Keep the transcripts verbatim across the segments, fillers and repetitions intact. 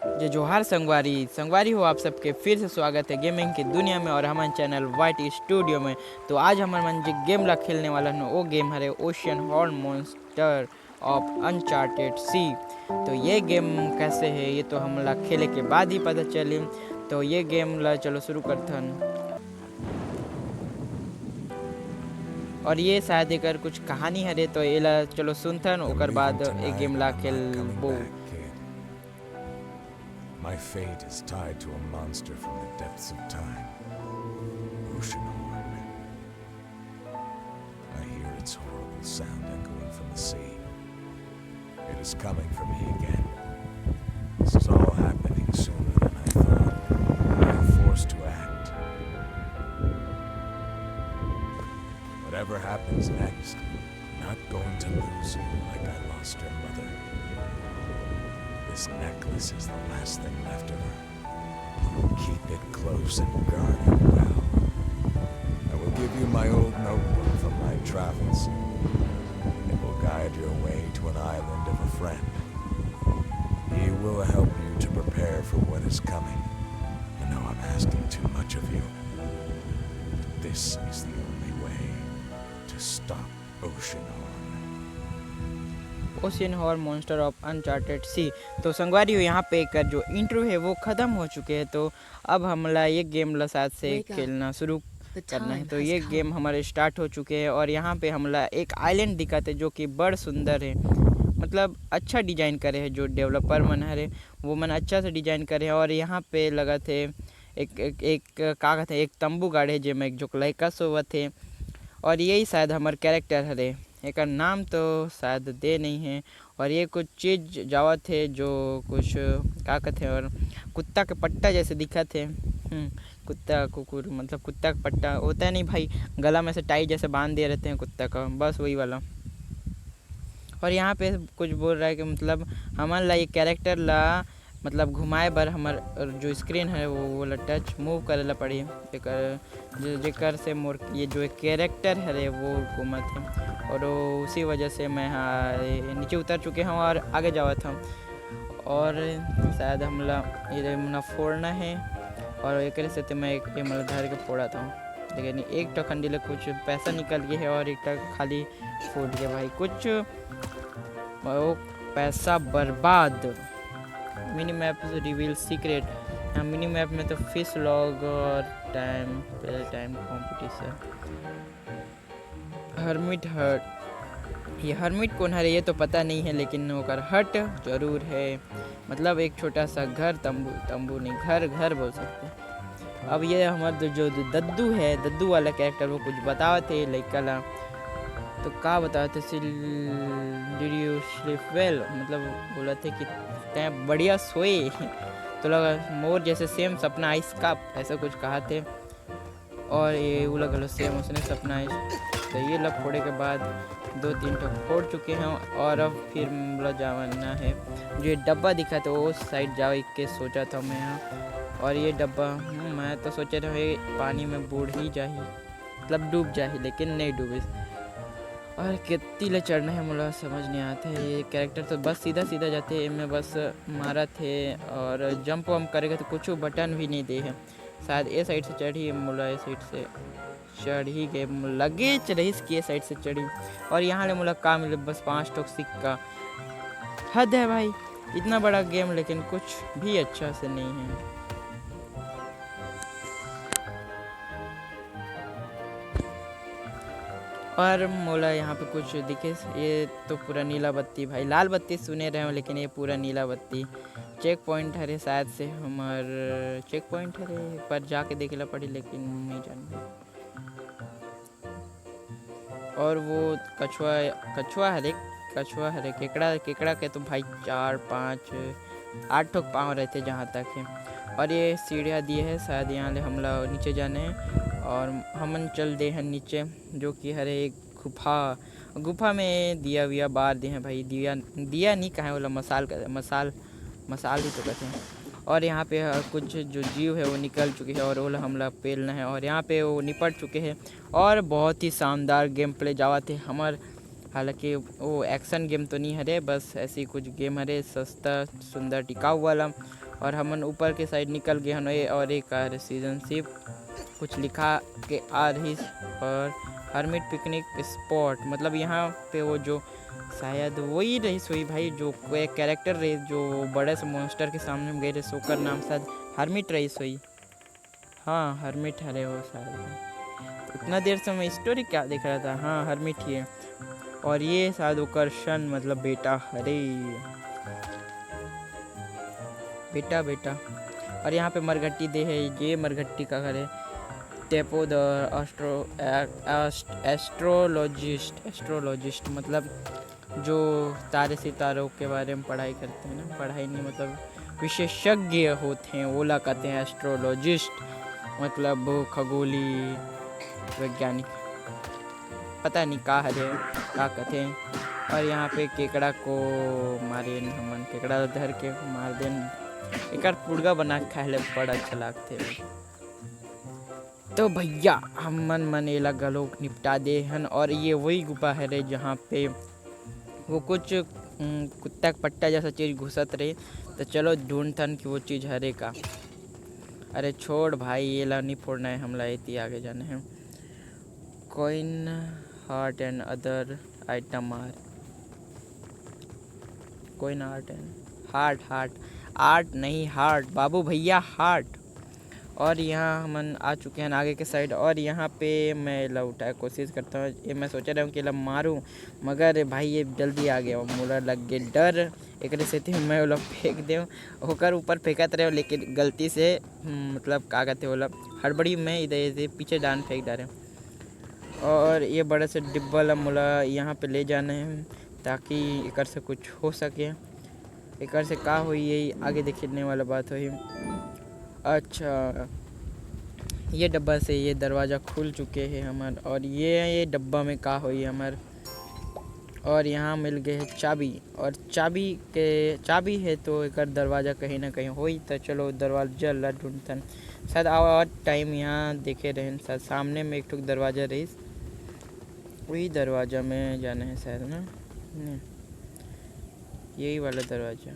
जय जोहार संगवारी। संगवारी हो, आप सबके फिर से स्वागत है गेमिंग की दुनिया में और हमन चैनल वाइट स्टूडियो में। तो आज हमन मन जे गेम ला खेलने वाला हन, वो गेम हरे Oceanhorn monster of uncharted sea. तो ये गेम कैसे है, ये तो हमला खेले के बाद ही पता चली। तो ये गेम ला चलो शुरू करथन। और ये शायद एकर कुछ कहानी हरे, तो एला चलो सुनथन, ओकर बाद ये गेम ला खेलबो। My fate is tied to a monster from the depths of time. Ocean Horn. I hear its horrible sound echoing from the sea. It is coming for me again. This is all happening sooner than I thought. I am forced to act. Whatever happens next, I'm not going to lose you like I lost your mother. This necklace is the last thing left of her. Keep it close and guard it well. I will give you my old notebook from my travels. It will guide your way to an island of a friend. He will help you to prepare for what is coming. I know I'm asking too much of you, but this is the only way to stop Ocean Horn. Ocean Horn Monster of Uncharted Sea। तो संगवारी हो, यहाँ पे एकर जो intro है वो ख़त्म हो चुके हैं। तो अब हमला ये गेम ला शायद से खेलना शुरू करना है। तो ये गेम हमारे स्टार्ट हो चुके हैं और यहाँ पे हमला एक आइलैंड दिखाते जो कि बड़ सुंदर है, मतलब अच्छा डिजाइन करे है जो डेवलपर मन हरे वो मन अच्छा से डिजाइन करे है। और यहाँ पे लगत है एक, एक, एक का कहते हैं, एक तंबू गाड़े जेमे एक जो लड़का सोवत है और यही शायद हमार कैरेक्टर हरे। एकर नाम तो शायद दे नहीं है। और ये कुछ चीज जावत है जो कुछ का कहते हैं, और कुत्ता के पट्टा जैसे दिखत है। हम्म, कुत्ता कुकुर मतलब कुत्ता के पट्टा होता है नहीं भाई, गला में से टाई जैसे बांध दिए रहते हैं कुत्ता का, बस वही वाला। और यहाँ पे कुछ बोल रहा है कि मतलब हमन ला ये कैरेक्टर ला मतलब घुमाए बर हमर जो स्क्रीन है वो, वो ला टच मूव करे ला पड़ी। एकर जे-, जेकर से मोर ये जो एक कैरेक्टर हरे वो घूमत है और वो उसी वजह से मैं हाँ ये नीचे उतर चुके हूँ और आगे जावत हूँ। और शायद हमला ये मना फोड़ना है और एक से तो मैं एक ये मतलब धर के फोड़ा था, लेकिन एक ठो खंडी ले कुछ पैसा निकल गया है और एक ठो खाली फूट गया भाई। कुछ वो पैसा बर्बाद। Mini map reveal secret. यहाँ मिनी मैप में तो फिश लॉग और time, play time competition, hermit हट। ये हर्मिट कौन हरे ये तो पता नहीं है, लेकिन ओकर हट जरूर है, मतलब एक छोटा सा घर, तंबू, तंबू नहीं, घर, घर बोल सकते हैं। अब ये हमार जो, जो दद्दू है, दद्दू वाला कैरेक्टर, वो कुछ बतावत है लइका ला। तो का बतावत है, सिल did you sleep well, मतलब बोलत है कि तैं बढ़िया सोए। तो लगा मोर जैसे सेम सपना आइस का, ऐसा कुछ कहा थे। और ये उला घलो सेम उसने सपना आइस। तो ये ला फोड़े के बाद दो तीन ठो फोड़ चुके हैं और अब फिर बोला जावना है। जो ये डब्बा दिखा तो उस साइड जाओ, एक के सोचा था मैं यहाँ। और ये डब्बा, हम्म, मैं तो सोचे रहे पानी में बूड़ ही जाही, मतलब डूब जाही, लेकिन नहीं डूबिस। और कित्ती ले चढ़ना है मोला समझ नहीं आते। ये कैरेक्टर तो बस सीधा सीधा जाते हैं, इनमें बस मारत है और जंप वंप करेगा तो कुछ बटन भी नहीं दे है। शायद ए साइड से चढ़ी, मोला ए साइड से चढ़ी गए, लगेच रहीस कि ए साइड से चढ़ी। और यहाँ ले मोला का मिले, बस पाँच ठोक सिक्का। हद है भाई, इतना बड़ा गेम लेकिन कुछ भी अच्छा से नहीं है। और मोला यहाँ पे कुछ दिखे, ये तो पूरा नीला बत्ती भाई, लाल बत्ती सुने रहे हो लेकिन ये पूरा नीला बत्ती। चेक पॉइंट हरे शायद से हमर चेक पॉइंट हरे, एक बार जाके देखे ला पड़ी लेकिन नहीं जान। और वो कछुआ, कछुआ हरे, कछुआ हरे, केकड़ा, केकड़ा के तो भाई चार पाँच आठ ठोक पाँव रहते जहाँ तक है। और ये सीढ़िया दिए है, शायद यहाँ ले हमला नीचे जाने है। और हमन चल दे हैं नीचे, जो कि हरे एक गुफा, गुफा में दिया विया बार दे हैं भाई, दिया, दिया नहीं कहा है, बोला मसाल का, मसाल, मसाल ही तो कहते हैं। और यहाँ पे ह-, कुछ जो जीव है वो निकल चुके हैं और ओला हमला पेलना है। और यहाँ पे वो निपट चुके हैं और बहुत ही शानदार गेम प्ले जावत है हमर। हालांकि वो एक्शन गेम तो नहीं हरे, बस ऐसे ही कुछ गेम हरे, सस्ता, सुंदर, टिकाऊ वाला। और हमन ऊपर के साइड निकल गए हन। ये और एक कार सीजन सिप कुछ लिखा के आ रही। और हर्मिट पिकनिक स्पॉट, मतलब यहाँ पे वो जो शायद वही रही सोई भाई, जो कोई कैरेक्टर रही, जो बड़े से मॉन्स्टर के सामने में गए रहे, ओकर नाम शायद हर्मिट रही सोई। हाँ, हर्मिट हरे वो शायद। इतना देर से मैं स्टोरी क्या देख रहा था? हाँ, हर्मिट ही है। और ये शायद ओकर सन, मतलब बेटा हरे, बेटा, बेटा। और यहाँ पे मरघट्टी दे है, ये मरघट्टी का घर है। टेपो the astro-, a-, ast-, astrologist, astrologist मतलब जो तारे सितारों के बारे में पढ़ाई करते हैं ना, पढ़ाई नहीं, मतलब विशेषज्ञ होते हैं, ओला कहते हैं एस्ट्रोलॉजिस्ट, मतलब खगोली वैज्ञानिक, पता नहीं का हरे, का कहते हैं। और यहाँ पे केकड़ा को मारे न हमन, केकड़ा धर के मार देन। एकर पुड़गा बना के खाए ले बड़ा अच्छा लागथे। तो भैया, हमन मन एला घलोक निपटा दे हन। और ये वही गुफा हरे, जहाँ पे वो कुछ, उम, कुत्ता के पट्टा जैसा चीज घुसत रही। तो चलो ढूंढथन कि वो चीज हरे का। अरे छोड़ भाई, ये ला नहीं फोड़ना है, हमला एती आगे जाना है। Coin, heart and other item are coin, heart and heart, heart, art नहीं, heart बाबू भैया, heart। और यहाँ हमन आ चुके हैं आगे के साइड। और यहाँ पे मैं एला उठाए कोशिश करता हूँ, ये मैं सोच रहा हूँ कि एला मारूँ, मगर भाई ये जल्दी आ गया, मोला लग गया डर, एकरे सेती मैं ओला फेंक देव। ओकर ऊपर फेंकत रहे, लेकिन गलती से, हम्म, मतलब का कहते, ओला हड़बड़ी में इधर से पीछे डान फेंक डारे। और ये बड़ा से डिब्बा ला मोला यहाँ पे ले जाना है, ताकि एकर से कुछ हो सके। एकर से का होई, ये आगे देखने वाला बात होई। अच्छा, ये डब्बा से ये दरवाज़ा खुल चुके है हमर। और ये, ये डब्बा में का होई हमर? और यहाँ मिल गए है चाबी। और चाबी के, चाबी है तो एकर दरवाज़ा कहीं ना कहीं होई। तो चलो दरवाज़ा ला ढूंढथन। शायद आवा टाइम यहाँ देखे रहेन, शायद सामने में एक ठो दरवाज़ा रहीस, वही दरवाज़ा में जाना है शायद ना। नहीं, यही वाला दरवाज़ा।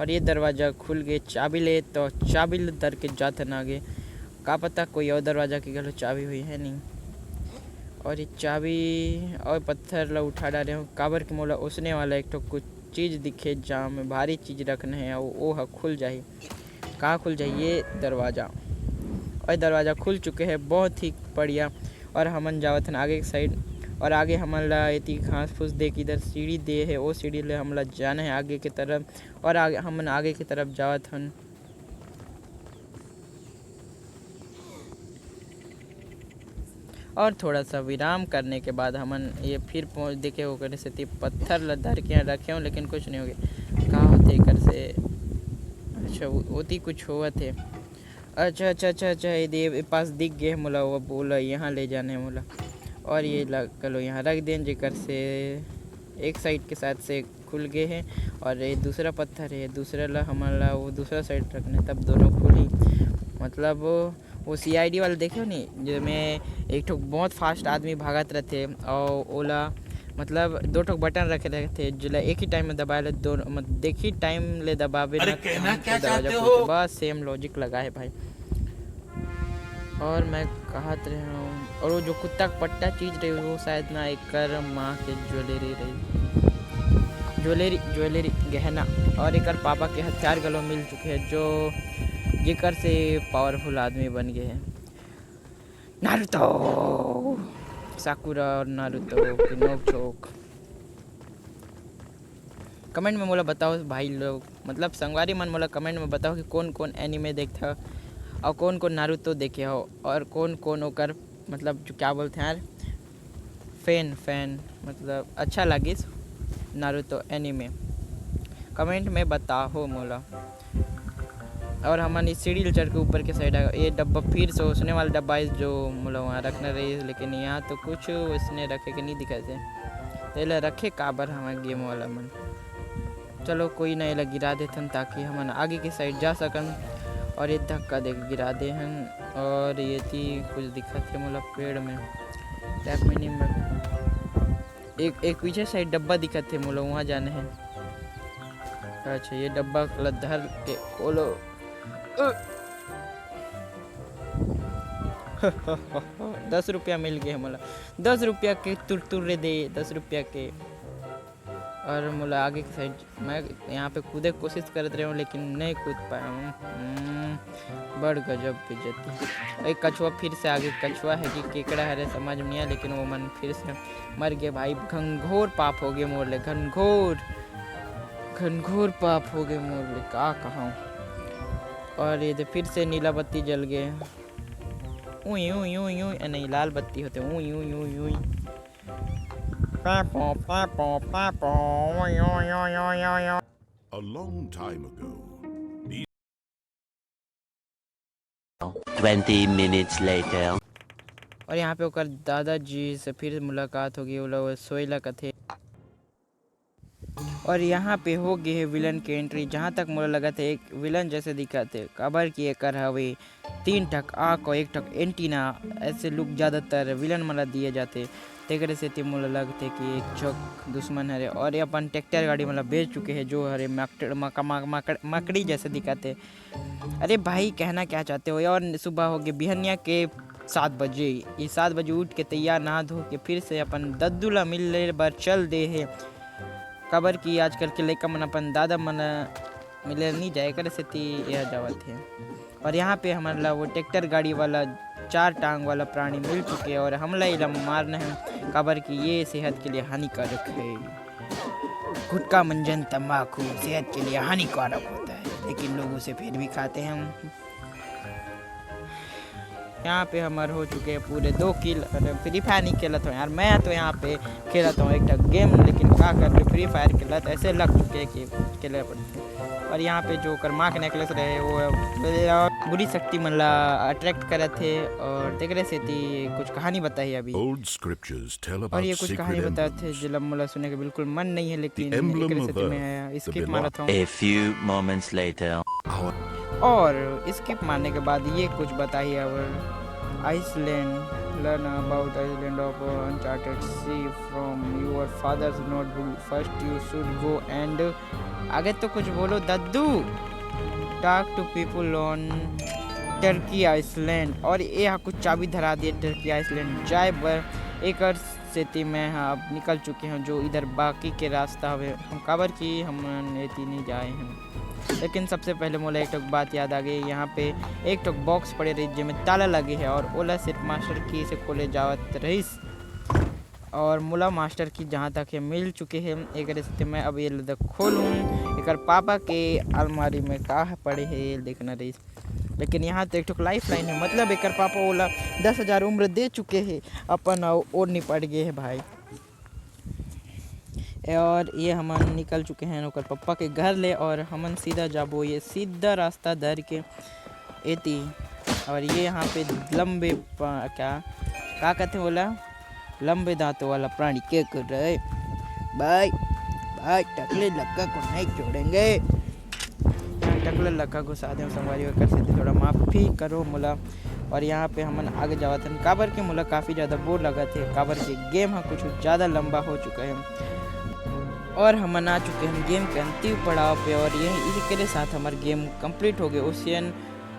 और ये दरवाज़ा खुल गए चाबी ले, तो चाबी ले धर के जात हन आगे। का पता कोई और दरवाज़ा के घलो चाबी हुई है नहीं। और ये चाबी और पत्थर ला उठा डारे हूँ, काबर के मोला ओसने वाला एक ठो कुछ चीज़ दिखे, जहाँ में भारी चीज़ रखना है, और वो ह खुल जाही। का खुल जाही ये दरवाज़ा? और दरवाज़ा खुल चुके है, बहुत ही बढ़िया। और हमन जावत हन आगे के साइड। और आगे हमन ला एती घास फूस दे के इधर सीढ़ी दे है, वो सीढ़ी ले हमला जाना है आगे के तरफ। और आगे, हमन आगे की तरफ जावत हन। और थोड़ा सा विराम करने के बाद हमन ये फिर पहुँच, देखे ओकरे सेती पत्थर ल धर के यहाँ रखे हो, लेकिन कुछ नहीं होगे। का होथे एकर से? अच्छा, वो-, ओती कुछ होवत हे। अच्छा, अच्छा, अच्छा, अच्छा, ये दे, ये पास दिख गए मोला, वो बोला यहाँ ले जाने मोला। और ये ला, कलो यहाँ रख देन, जेकर से एक साइड के साथ से खुल गए है। और ये दूसरा पत्थर है, दूसरा ला हमन ला वो दूसरा साइड रखना है, तब दोनों खुली। मतलब वो सीआईडी वाला देखे हो नी, जेमे एक ठो बहुत फास्ट आदमी भागत रहथे और ओला, मतलब दो ठो बटन रखे रहथे, जेला एक ही टाइम में दबाए ले, दोनों, मतलब एक ही टाइम ले दबाबे अरे, ना, कहना हम क्या तो दरवाजा चाहते खोलते। हो? बस सेम लॉजिक लगा है भाई। और मैं कहत रहे हूँ, और वो जो कुत्ता का पट्टा चीज रही, वो शायद ना एकर माँ के ज्वेलरी रही, ज्वेलरी, ज्वेलरी, गहना। और एकर पापा के हथियार घलो मिल चुके हैं, जो जेकर से पावरफुल आदमी बन गए हैं। नारुतो, साकुरा और नारुतो के नोक झोंक। कमेंट में मोला बताओ भाई लोग, मतलब संगवारी मन, मोला कमेंट में बताओ कि कौन कौन एनिमे देखता हो और कौन कौन नारुतो देखे हो और कौन कौन ओकर, मतलब जो क्या बोलते हैं यार, फैन, फैन, मतलब अच्छा लागिस नारुतो एनिमे। कमेंट में बताओ मोला। और हमन इस सीढ़ी ल चढ़ के ऊपर के साइड आ, ये डब्बा फिर से उसने वाला डब्बा है जो मोला वहाँ रखना रही, लेकिन यहाँ तो कुछ उसने रखे के नहीं दिखाई दे। तो एला रखे काबर हमारे गेम वाला मन। चलो कोई ना, एला गिरा देथन ताकि हमन आगे के साइड जा सकन। और ये धक्का दे के गिरा दे हन। और ये थी कुछ दिखत है मोला पेड़ में, टैप में नहीं मर-, एक, एक पीछे साइड डब्बा दिखत है मोला, वहाँ जाने हैं। अच्छा, ये डब्बा ला धर के ओलो। दस रुपया मिल गए मोला। दस रुपया के तुरतुरे दे, दस रुपया के। और मोला आगे के साइड मैं यहाँ पे कूदे के कोशिश करत रहे हूँ, लेकिन नहीं कूद पाया हूँ। हम्म, बड़ गजब बेइज्जती। एक कछुआ फिर से आगे, कछुआ है कि केकड़ा हरे समझ में नहीं आया, लेकिन वो मन फिर से मर गए भाई। घनघोर पाप हो गए मोर ले, घनघोर, घनघोर पाप हो गए मोर ले, का कहूँ। और ये दे फिर से नीला बत्ती जल गए। उई, उई, उई, उई, नहीं, लाल बत्ती होते, उई, उई, उई, उई। पापो, पापो, पापो, उई, उई, उई, उई, उई, उई। A long time ago, Twenty minutes later. और यहाँ पे ओकर दादाजी से फिर मुलाकात होगी, वो लोग सोए ला कथे। और यहाँ पे हो गए है विलन के एंट्री। जहाँ तक मोला लगत है, एक विलन जैसे दिखत है, काबर कि एकर हवे तीन ठक आँख और एक ठक एंटीना। ऐसे लुक ज़्यादातर विलन मन ला दिए जाते, तेकरे सेती मोला लगथे कि एक झक दुश्मन हरे। और ये अपन ट्रैक्टर गाड़ी मन ला बेच चुके हैं, जो हरे मकड़-, मक-, मक-, मकड़-, मकड़ी जैसे दिखत है। अरे भाई, कहना क्या चाहते हो? और सुबह हो गए बिहनिया के सात बजे। ये सात बजे उठ के तैयार, नहा धो के फिर से अपन दद्दू ला मिले बर चल दे हे, काबर कि आजकल के लइका मन अपन दादा मन मिले नहीं जाए, करे सेती यह जावत हे। और यहाँ पे हमन ला वो ट्रैक्टर गाड़ी वाला चार टांग वाला प्राणी मिल चुके और हमला एला मारना है, काबर कि ये सेहत के लिए हानिकारक है। गुटखा, मंजन, तंबाकू सेहत के लिए हानिकारक होता है, लेकिन लोग उसे फिर भी खाते हैं। यहाँ पे हमारे हो चुके हैं पूरे दो किल। और फ्री फायर नहीं खेलत हूँ यार, मैं तो यहाँ पे खेलत हूँ एक ठक गेम, लेकिन का करते, फ्री फायर खेलत ऐसे लग चुके हैं कि खेले पड़ते। और यहाँ पे जो ओकर माँ के नेकलेस रहे, वो बुरी शक्ति मन ला अट्रैक्ट करत हे और तेकरे सेती कुछ कहानी बताही अभी। Old scriptures tell about sacred emblems. और ये कुछ कहानी बताथे, जेला मोला सुने के बिल्कुल मन नहीं है, लेकिन एकरे सेती मैं स्किप मारत हूँ। A few moments later. और स्किप मारने के बाद ये कुछ बताही अब। Iceland, learn about island of uncharted sea from your father's notebook. First you should go and आगे तो कुछ बोलो दद्दू। Talk to people on Turkey Island। और ये हा कुछ चाबी धरा दिए टर्की आइसलैंड जाए बर। एकर सेती मैं हा अब निकल चुके हूँ, जो इधर बाकी के रास्ता हवे, हम काबर कि हमन एती नहीं जाए हैं। लेकिन सबसे पहले मोला एक ठो बात याद आ गई। यहाँ पे एक ठो बॉक्स पड़े रही, जेमे ताला लगे है और ओला सिर्फ मास्टर की से खोले जावत रहीस। और मोला मास्टर की जहाँ तक है मिल चुके हैं, एकरे सेती मैं अब ये ला खोलूँ। एकर पापा के अलमारी में का पड़े है, ये देखना रहीस। लेकिन यहाँ तो एक ठो लाइफ लाइन है, मतलब एकर पापा ओला दस हजार उम्र दे चुके हैं अपन, और ओढ़नी पड़ गए है भाई। और ये हमन निकल चुके हैं ओकर पप्पा के घर ले, और हमन सीधा जाबो ये सीधा रास्ता धर के एती। और ये यहाँ पे लंबे पा-, क्या, का कहते हैं बोला, लंबे दांतों वाला प्राणी क्या कर रहा है? भाई, भाई, टकले लक्का को नहीं छोड़ेंगे। यहाँ टकले लक्का घुसा दे संगवारी, ओकर सेती थोड़ा माफी करो मोला। और यहाँ पे हमन आगे जावत हन, काबर के मोला काफ़ी ज़्यादा बोर लगत हे, काबर के गेम ह कुछ ज़्यादा लंबा हो चुका है। और हमन आ चुके हैं गेम के अंतिम पड़ाव पे, और यही इसी के साथ हमार गेम कंप्लीट हो गए। Ocean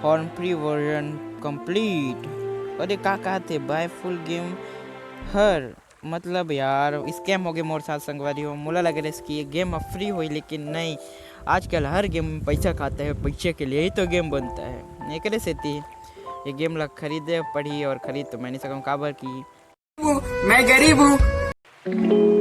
horn free version complete. और ये का कहत हे, बाय फुल गेम हर, मतलब यार, स्कैम हो गए मोर साथ संगवारी हो। मोला लगे रहिस कि ये गेम अब फ्री होई, लेकिन नहीं, आजकल हर गेम में पैसा खाता है, पैसे के लिए ही तो गेम बनता है। एकरे सेती ये गेम ला खरीदे पड़ी, और खरीद तो मैं नहीं सकूँ, काबर कि मैं गरीब हूँ।